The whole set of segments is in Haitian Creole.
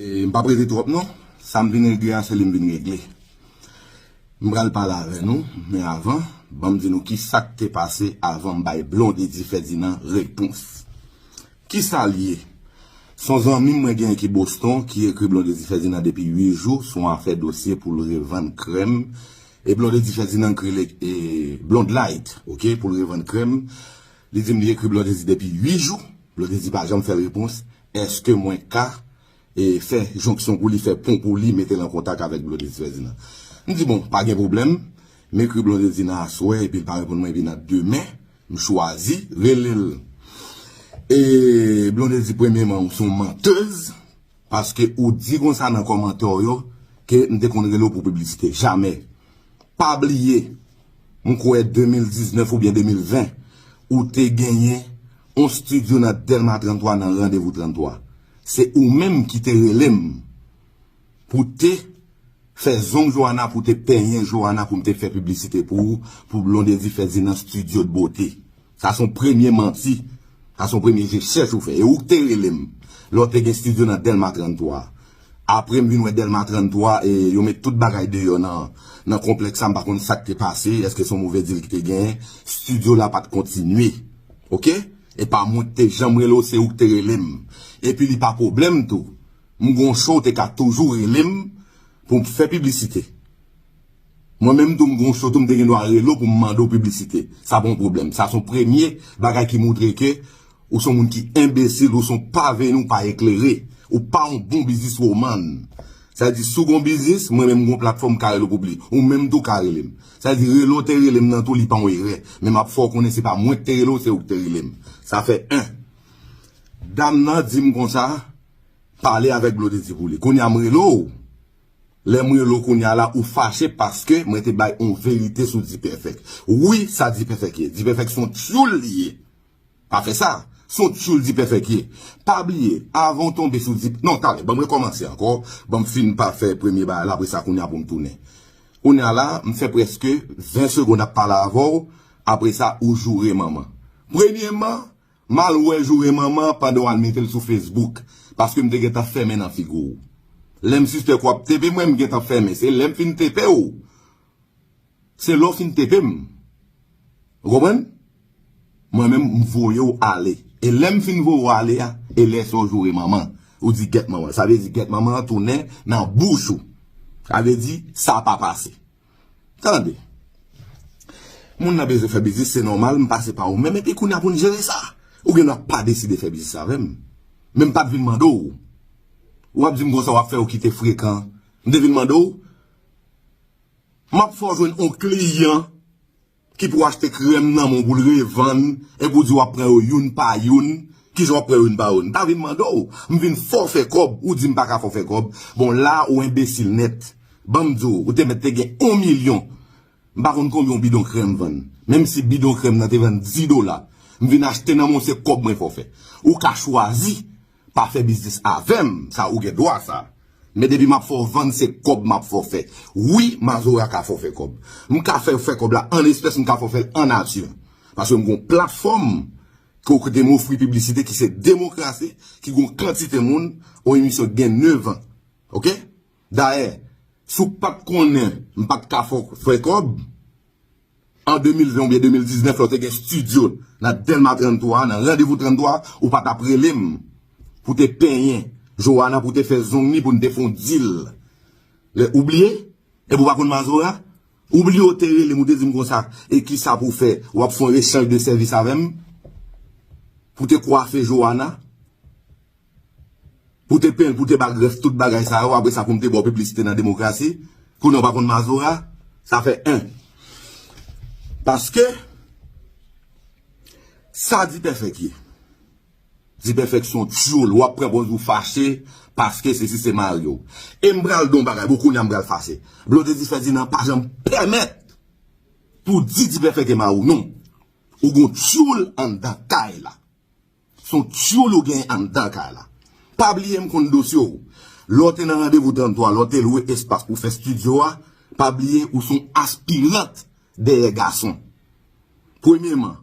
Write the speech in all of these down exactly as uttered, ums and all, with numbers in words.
E, m p ap rete twòp non. Sa m vin regle a, se li m vin regle. M pral pale avè nou, men avan, ban m di nou ki sa k te pase avan m bay Blondedy Ferdinand repons. Ki sa l ye? Se yon zanmi m mwen genyen ki Boston, ki ekri Blondedy Ferdinand depi uit jou sou yon afè dosye pou l revann krèm. E Blondedy Ferdinand k rele, e, Blonde Light, oke, pou l revann krèm. Li di m li ekri Blondedy depi uit jou. Blondedy pa janm fè l repons. Èske mwen ka, e, fè jonksyon pou li, fè pon pou li, mete l an kontak avèk Blondedy Ferdinand? M di, bon, pa gen pwoblèm. M ekri Blondedy nan aswè, epi l pa reponn mwen, epi nan demen, m chwazi rele l. E Blondedy, premyeman, ou se yon mantèz, paske ou di konsa nan kòmantè w yo ke m te konn rele w pou piblisite. Jamè. Pa bliye, m kwè de mil diznèf oubyen de mil ven, ou te genyen yon estidyo nan Dèlma trannntwa, nan Randevou trannntwa. Se ou menm ki te rele m pou te fè zong Joana, pou te penyen Joana, pou m te fè piblisite pou ou, pou Blondedy Ferdinand Studio de Beauté. Sa se yon premye manti. Sa se yon premye je chèch ou fè. E ou k te rele m lè w te gen estidyo nan Dèlma trannntwa. Apre m vin wè Dèlma trannntwa, e yo met tout bagay deyò nan, nan konplèks sa, m pa konn sa k te pase, èske se yon move dil ki te genyen, estidyo la pa t kontinye. Oke? E pa mwen k te janm rele w, se ou k te rele m. Epi li pa pwoblèm tou. M gon cho, w te ka toujou rele m pou m fè piblisite. Mwen menm tou m gon cho tou, m te gen dwa rele w pou m mande w piblisite. Sa pa yon pwoblèm. Sa se yon premye bagay ki montre ke ou se yon moun ki enbesil, ou se yon pa veni, ou pa eklere. Ou pa yon bon bizniswoman. Sa vle di, si w gon biznis, mwen menm m gon platfòm m ka rele w pou li. Ou menm tou ka rele m. Sa vle di, rele w te rele m nan tou, li pa yon erè. Men m ap fè w konnen se pa mwen k te rele w, se ou k te rele m. Sa fè en. Dam nan di m konsa, pale avèk Blondedy pou li. Kounye a m rele w. Lè m rele w kounye a la, ou fache paske mwen te bay yon verite sou Dipèfèk. Wi, sa Dipèfèk ye. Dipèfèk se yon tyoul li ye. Pa fè sa. Se yon tyoul Dipèfèk ye. Pa bliye, avan w tonbe sou Dip-, non, talè, ban m rekòmanse ankò. Ban m fin pa fè premye bagay la, apre sa, kounye a pou m tounen. Kounye a la, m fè prèske ven segonn ap pale avè w, apre sa, ou joure manman. Premyeman, m al wè joure manman pandan w al mete l sou Facebook, paske m te gentan fèmen nan figi w. Lè m sispèk w ap tepe mwen, m gentan fèmen. Se lè m fin tepe w. Se lè w fin tepe m. Ou konprann? Mwen menm, m voye w ale. E lè m fin voye w ale a, e lè sa w joure manman. Ou di gèt manman. Sa vle di gèt manman an tounen nan bouch ou. Sa vle di sa pa pase. Tande. Moun nan bezwen fè biznis, se nòmal, m pase pa ou menm, epi kounye a pou n jere sa. Ou gen dwa pa deside fè biznis avè m. Men m pa t vin mande w. W ap di m konsa, w ap fè yo kite frekan. M te vin mande w. M ap fè w jwenn yon kliyan ki pou achte krèm nan men w pou l revann, epi w di w ap pran yo youn pa youn, kijan w ap pran yo youn pa youn? M pa vin mande w, m vin fè w fè kòb, ou di m pa ka fè w fè kòb. Bon, la ou enbesil nèt. Ban m di w, ou te mèt te gen yon milyon. M pa konn konbyen yon bidon krèm vann. Menm si bidon krèm nan te vann dis dola, m vin achte nan men w, se kòb mwen fè w fè. Ou ka chwazi pa fè biznis avè m, sa ou gen dwa sa. Men depi m ap fè w vann, se kòb m ap fè w fè. Wi, Mazora ka fè w fè kòb. M ka fè w fè kòb la an espès, m ka fè w fè l an nati. Paske m gon platfòm ke w kote m ofri piblisite ki se Demokrasi, ki gon kantite moun, yon emisyon ki gen nèf an. Oke? Dayè, si w pa t konnen m pa t ka fè w fè kòb, an de mil ven oubyen de mil diznèf, lè w te gen estidyo nan Dèlma trannntwa, nan Randevou trannntwa, ou pa t ap rele m pou te penyen Joana, pou te fè zong li, pou n te fè yon dil. Lè ou bliye? Epi w pa konn Mazora? Ou bliye w te rele m, ou te di m konsa, e kisa pou w fè? W ap fè yon echanj de sèvis avè m? Pou te kwafe Joana? Pou te penyen l, pou te ba grèf, tout bagay sa yo, apre sa pou m te ba w piblisite nan Demokrasi? Kounye a w pa konn Mazora? Sa fè en. Paske, sa Dipèfèk ye. Dipèfèk se yon tyoul, w ap pran pòz ou fache, paske sesi se mari w. E m pral di w yon bagay, bon, kounye a m pral fache. Blondedy Ferdinand pa janm pèmèt pou w di Dipèfèk e mari w, non. Ou gon tyoul anndan kay la. Se yon tyoul ou genyen anndan kay la. Pa bliye m konn dosye w. Lè w te nan Randevou trannntwa, lè w te lwe espas pou fè estidyo a, pa bliye ou se yon aspirant dèyè gason. Premyeman,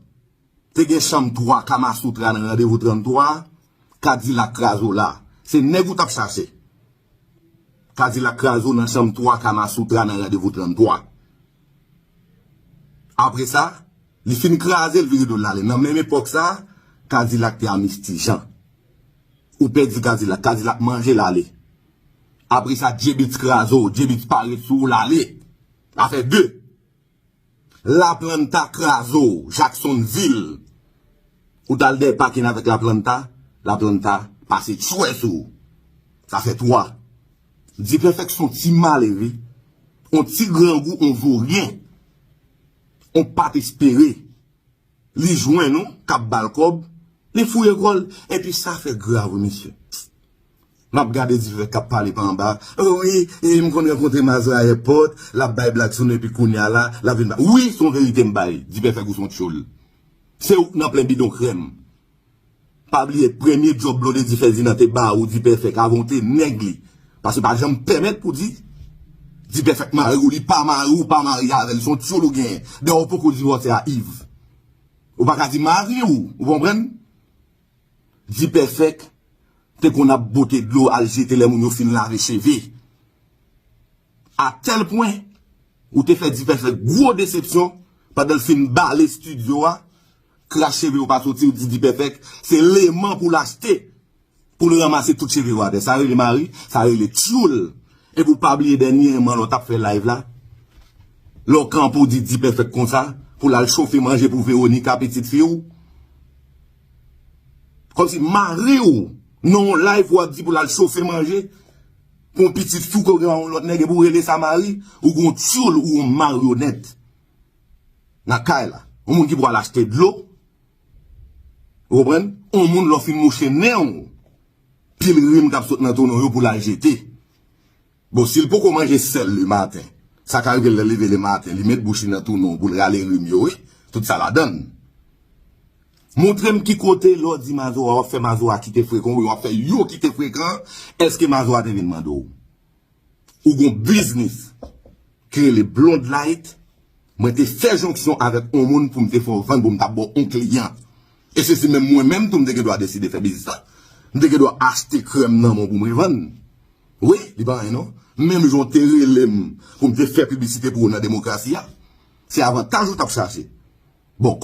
te gen chanm twa Kamasoutra nan Randevou trannntwa, Kadilak kraze w la. Se nèg ou t ap chache. Kadilak kraze w nan chanm twa Kamasoutra nan randevou tranntwa. Apre sa, li fin kraze, l vire do l ale. Nan menm epòk sa, Kadilak te a Misti Jan. Ou pèdi Kadilak, Kadilak manje l ale. Apre sa, J-Beatz kraze w, J-Beatz parèt sou ou, l ale. Afè de. Laplanta kraze w, Jacksonville. Ou t al dèyè pakin avèk Laplanta, Laplanta pase tchwè sou ou. Sa fè twa. Dipèfèk se yon ti male, wi. Yon ti grangou, yon voryen. Yon pa t espere. Li jwenn ou, k ap ba l kòb, li fouye kò l, epi sa fè grav, wi, mesye. M ap gade Dipèfèk k ap pale pa anba. O wi, e m konn rankontre Mazora ayèpòt, l ap bay blag sou nou, epi kounye a la, l ap vin ba. Wi, se yon verite m bay. Dipèfèk ou se yon tchoul. Se ou k nan plen bidon krèm. Pa bliye, premye djòb Blondedy Ferdinand te ba ou, Dipèfèk, avan w te nèg li. Paske pa janm pèmèt pou di, Dipèfèk mari w, li pa mari w, pa marye avè l, se yon tchoul ou genyen. Dayè, ou poko divòse a Yves. Ou pa ka di mari w, ou konprann? Dipèfèk te konn ap bote dlo al jete lè moun yo fin lave cheve. A tèl pwen, ou te fè Dipèfèk gwo desepsyon, pandan l fin bale estidyo a, kras cheve yo pa soti, ou di Dipèfèk, se leman pou l achte, pou l ranmase tout cheve yo atè. Sa rele mari, sa rele tchoul. Epi w pa bliye dènyèman lè w t ap fè live la, lè w kanpe w di Dipèfèk konsa, pou l al chofe manje pou Veronica, pitit fi w. Kòmsi mari w, nan yon live w ap di pou l al chofe manje, pou yon pitit fi w ke w gen yon lòt nèg, epi w rele sa mari, ou gon tchoul, ou yon maryonèt. Nan kay la, yon moun ki pral achte dlo, ou konprann? Yon moun lè w fin mouche nen w, pil rim k ap sot nan tounen w yo pou l al jete. Bon, si l poko manje sèl lematen, sa ka rive l lè l leve lematen, li met bouch li nan tounen w pou l rale rim yo, wi. Tout sa ladan l. Montre m ki kote lè w di Mazora, w ap fè Mazora kite frekan, oubyen w ap fè yo kite frekan, èske Mazora te vin mande w? Ou gon biznis ki rele Blonde Light, mwen te fè jonksyon avèk yon moun pou m te fè w vann, pou m ta ba w yon kliyan. E se si menm mwen menm tou m te gen dwa deside fè biznis la. M te gen dwa achte krèm nan men w pou m revann. Wi, li pa anyen non. Menm jan w te rele m pou m te fè piblisite pou ou nan demokrasi a, se avantaj ou t ap chache. Bon,